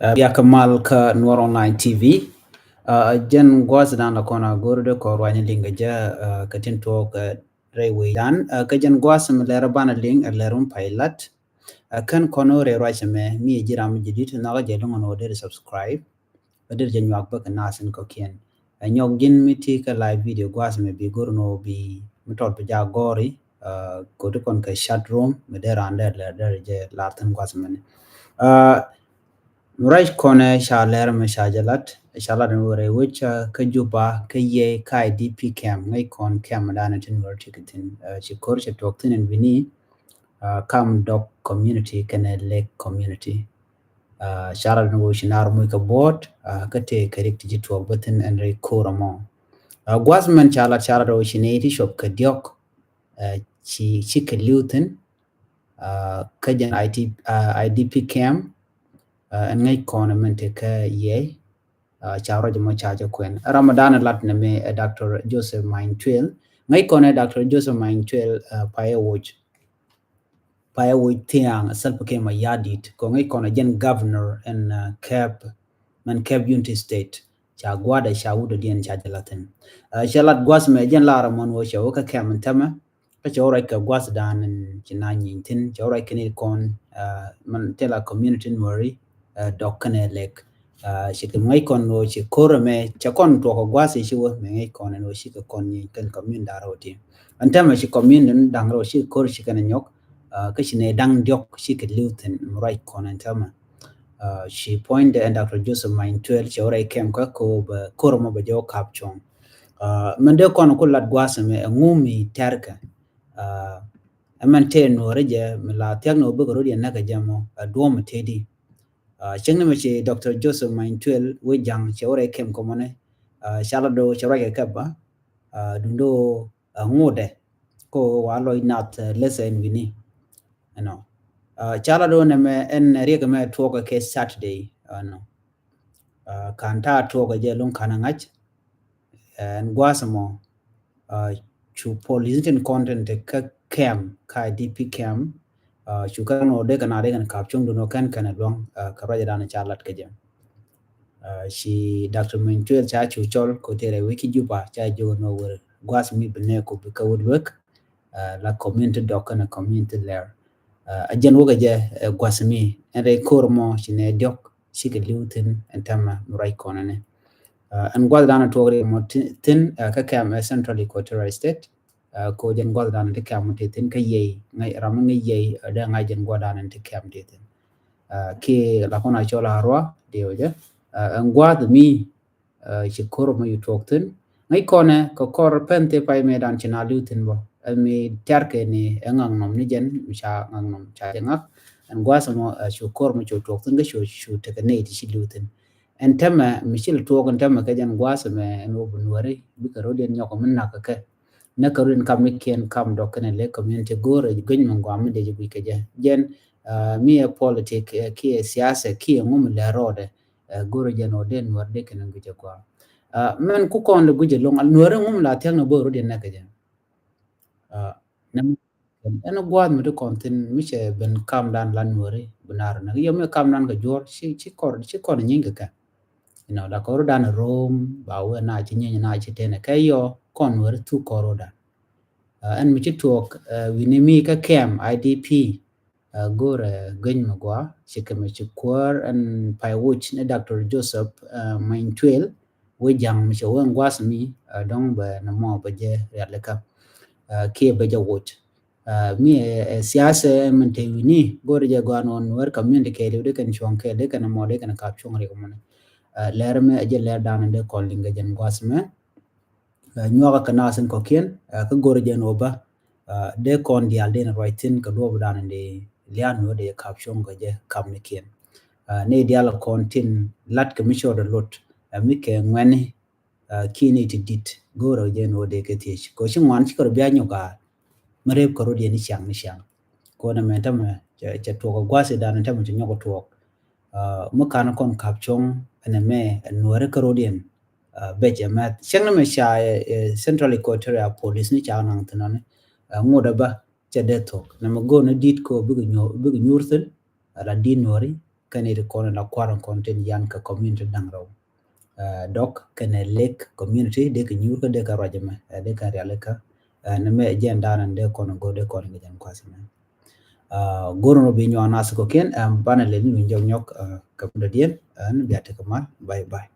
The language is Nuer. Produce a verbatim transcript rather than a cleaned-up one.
Bia kä mal kä Nuɔr Online T V. Jɛn gua̱a̱th dan la kɔn a go̱r dee kɔn ruany liŋ kɛ jɛ kä tin tuɔɔk rɛy wecdan. Kä jɛn gua̱a̱th mi lɛr banɛ liŋ ɛ lɛr wun pay lat. Kɛn kɔn wä rɛy ruac ɛmɛ mi ji̱ ram mi ji̱ dit nhɔk jɛ luŋ ɛn wä dee subscribe. Bä dee jɛ nyuak bä kɛ nath in kɔkiɛn. Ɛ nyɔk ji̱n mi ti kɛ live video gua̱a̱th ɛmɛ bi go̱r ɛn wä bi mi tɔt bi ja gɔri. Kodi kɔn kɛ chat room mi dee ran dee lɛr dee jɛ lar thin gua̱a̱th ɛmɛ ni. Ruac kɔnɛ ca lɛr mɛ ca jɛ lat, ca lat ni wɛrɛ wec kä Juba kä yɛ kä I D P camp, ŋäc kɔn camp dan tin wɛrɛ ti kɛ thin. Ci kor cɛ tuɔk thin in bini kam dɔk community kɛnɛ lake community. Ca lat ni wec ci nar muc kɛ buɔt kä tëë kɛ rik ti ci tuɔk bä thin ɛn ri kor mɔ. Gua̱th mɛn ca lat, ca lat wec ci nɛ ti cop kɛ diɔk ci ci kɛ liw thin. Kä jɛn I D P camp ɛn ŋäc kɔn mɛn te kä yɛ. Ca ruac mɔ ca jɛ kuɛn Ramadan lat nɛ mɛ ɛ Doctor Joseph Main Tuel. Ŋäc kɔn ɛ Doctor Joseph Main Tuel payɛ woc. Payɛ woc thiaŋ Salva Kiir Mayardit kɔ ŋäc kɔn ɛ jɛn governor ɛn Kɛp, mɛn Kɛp Unity State. Ca gua̱dɛ ca wut ɛ diɛn ca jɛ lat thin. Ca lat gua̱th mɛ jɛn lar mɔn wä ca wä kä camp ɛn tämɛ. Kä cɛ wä ruac kɛ gua̱th dan in ci na nyieny thin, cɛ wä ruac kɛ ni kɔn mɛn tela community nuɔri dɔk kɛnɛ lek. Ci kɛ ŋäc kɔn wä ci kor mɛ cɛ kɔn tuɔk kɛ gua̱th ci wä mɛ ŋäc kɔn ɛn wä ci kɛ kɔn nyieny kɛn community da̱ŋ rɛw ti. Ɛn tämɛ ci community da̱ŋ rɛw ci kor ci kɛn nyɔk. Kä ci nɛ da̱ŋ diɔk ci kɛ liw thin mɛ ruac kɔn ɛn tämɛ. Ci puɔ̱nydɛ ɛn Doctor Joseph Main Tuel cɛ wä ruac kɛm kä ko bɛ kor mɔ bɛ jɛ wä kap cuɔ̱ŋ. Mɛn dee kɔn ku lat gua̱a̱th ɛmɛ ɛ ŋu mi tɛrkɛ. Ɛmɛn tëë nuɔ̱ɔ̱rä jɛ mi la thiak ni wä bikɛ rot yɛn näkɛ jɛ mɔ ɛ duɔ̱ɔ̱m mi tëëdi. Cäŋ ni mɛ ci Doctor Joseph Main Tuel wec ja̱ŋ cɛ wä rɛy kɛm kɔmɔnɛ. Ca la do̱ cɛ ruac kɛ kɛp ba dundo ŋutdɛ ko wa lɔc nath lɛthɛ ɛn wi̱ni. Ɛnɔ ca la do̱ nɛmɛ ɛn riɛk mɛ tuɔɔk kɛ Saturday. Ɛnɔ kan ta̱a̱ tuɔɔk kɛ jɛ luŋ kan ŋa̱c. Ɛn gua̱a̱th mɔ cu police tin kɔn tin te kä camp, kä I D P camp. Cu kɛ nɔ dee kɛ na dee kɛn kap cuŋ dun wä kɛn kɛn luɔ̱ŋ kɛ ruac dan ca lat kɛ jɛ. Ci Doctor Main Tuel ca cu cɔl ko tɛrɛ wec ki Juba ca jɛ wä nɔ wër gua̱a̱th mi bi nɛ ko bi kä wut wek la community dɔk kɛn community lɛr. A jɛn wä kɛ jɛ gua̱a̱th mi ɛn rɛy kor mɔ ci nɛ diɔk ci kɛ liw thin ɛn tämɛ mi ruac kɔn ɛnɛ. Ɛn gua̱th dan tuɔk ri mɔ thin kä camp ɛ Central Equatoria State. Ko jɛn gua̱th dan ti camp ti thin kä yey ŋäc ram ŋäc yey dee ŋa̱c jɛn gua̱th dan ti camp ti thin. Ki la kɔn a cɔl a rua diw jɛ ɛn gua̱th mi ci kor mɔ yu tuɔk thin. Ŋäc kɔnɛ kɛ kɔr pɛn thie pay mëë dan ci na liw thin bɔ ɛ mi tiarkɛ ni ɛ ŋa̱k nɔm ni jɛn mi ca ŋa̱k nɔm ca jɛ ŋa̱k. Ɛn gua̱th mɔ cu kor mɔ cu tuɔk thin kä cu cu tekɛ ney ti ci liw thin. Ɛn tämɛ mi ci lɛ tuɔɔk ɛn tämɛ kɛ jɛn gua̱a̱th ɛmɛ ɛn wä bi nuɔri bikɛ rot yɛn nyɔk mi nak kɛ kɛ. Nɛ kɛ rot yɛn kam ni kiɛn kam dɔk kɛn ɛ lɛ community go̱o̱rɛ gueny mi guam mi dee jɛ guic kɛ jɛ jɛn. Mi ɛ politik kiɛ siasa kiɛ ŋum lɛ rɔɔdɛ. Go̱o̱rɛ jɛn wä dee nuɔri dee kɛn guic ɛ guam. Mɛn ku kɔn lɛ guic ɛ loŋ nuɔri ŋum la thiaŋ ni bo̱o̱ rot yɛn nɛ kɛ jɛ. Ɛn gua̱a̱th mi ti kɔn thin mi cɛ ben kam dan la nuɔri bi nar na yɔ mi kam dan kɛ juɔr ci ci kɔr ci kɔn nyiny kɛ kɛ. You know, la kɔr dan rom ba wee na ci nyiny na ci tene kɛ yɔ kɔn nuɔri thu kɔr dan. Ɛn mi ci tuɔk wi̱ni mi kä kɛm I D P. Go̱rɛ gueny mi gua ci kɛ mi ci kuäär ɛn pay wuc ni Doctor Joseph Main Tuel. Wee ja̱ŋ mi cɛ wee ŋuath mi dɔ̱ŋ bɛ nɔmɔ bɛ jɛ rialikä. Kiɛ bɛ jɛ woc mi ɛ siasa min te wi̱ni go̱rɛ jɛ gɔaa nɔn wɛr community kɛɛliw dee kɛn cuɔ̱ŋ kɛɛl dee kɛn mɔ dee kɛn kap cuɔ̱ŋ rik mɔni. Lɛr mi ɛ jɛ lɛr dan dee kɔn liŋ kɛ jɛn gua̱th mɛ. Nyuakä kɛ nasin kɔkiɛn kä go̱rɛ jɛ nɔ bä. Dee kɔn diaal dee ni ruac thin kɛ duɔp dan dee lian wä dee kap cuɔ̱ŋ kɛ jɛ kap ni kiɛn. Ni diaal kɔn tin lat kɛ mi cɔɔdɛ lot mi kɛ ŋuɛni. Kiɛ ni ti dit go̱o̱rɛ jɛ ni wä dee kɛ thiec kɛ ci ŋuan ci kɛ rɔ bia nyɔk gaar. Mi rep kɛ rɔ diɛ ni ciaŋ ni ciaŋ. Kɔn ɛmɛ tämɛ cɛ tuɔk ɛ gua̱si dan tämɛ cɛ nyɔk tuɔk. Mi kan kɔn kap cuɔ̱ŋ ɛn ɛmɛ ɛ nuɔri kɛ rɔ diɛn. Bɛ cɛ mɛ cɛŋ ni mɛ ca Central Equatoria Police ni ca naŋ thin ɔni. Ŋut ɛ bä cɛ dee thok nɛ mɛ go̱o̱r ni dit ko bikɛ nyuur thin. Ala dit nuɔri kɛn i̱ ti kɔn in la kua̱r in kɔn tin yan kɛ community da̱ŋ rɛw. Dɔk kɛnɛ Lake community dee kɛ nyuur kä dee kɛ ruac ɛmɛ, dee kɛ rialikä. Ni mɛ agenda in dee kɔn in go̱r dee kɔn in kɛ jɛn kua̱th ɛmɛ. Go̱r in rɔ bi nyuak nath kɔ̱kiɛn, banɛ lɛ ni wi̱n jɔk nyɔk kɛ pundä diɛn. Ni bia tekɛ mal. Bye bye.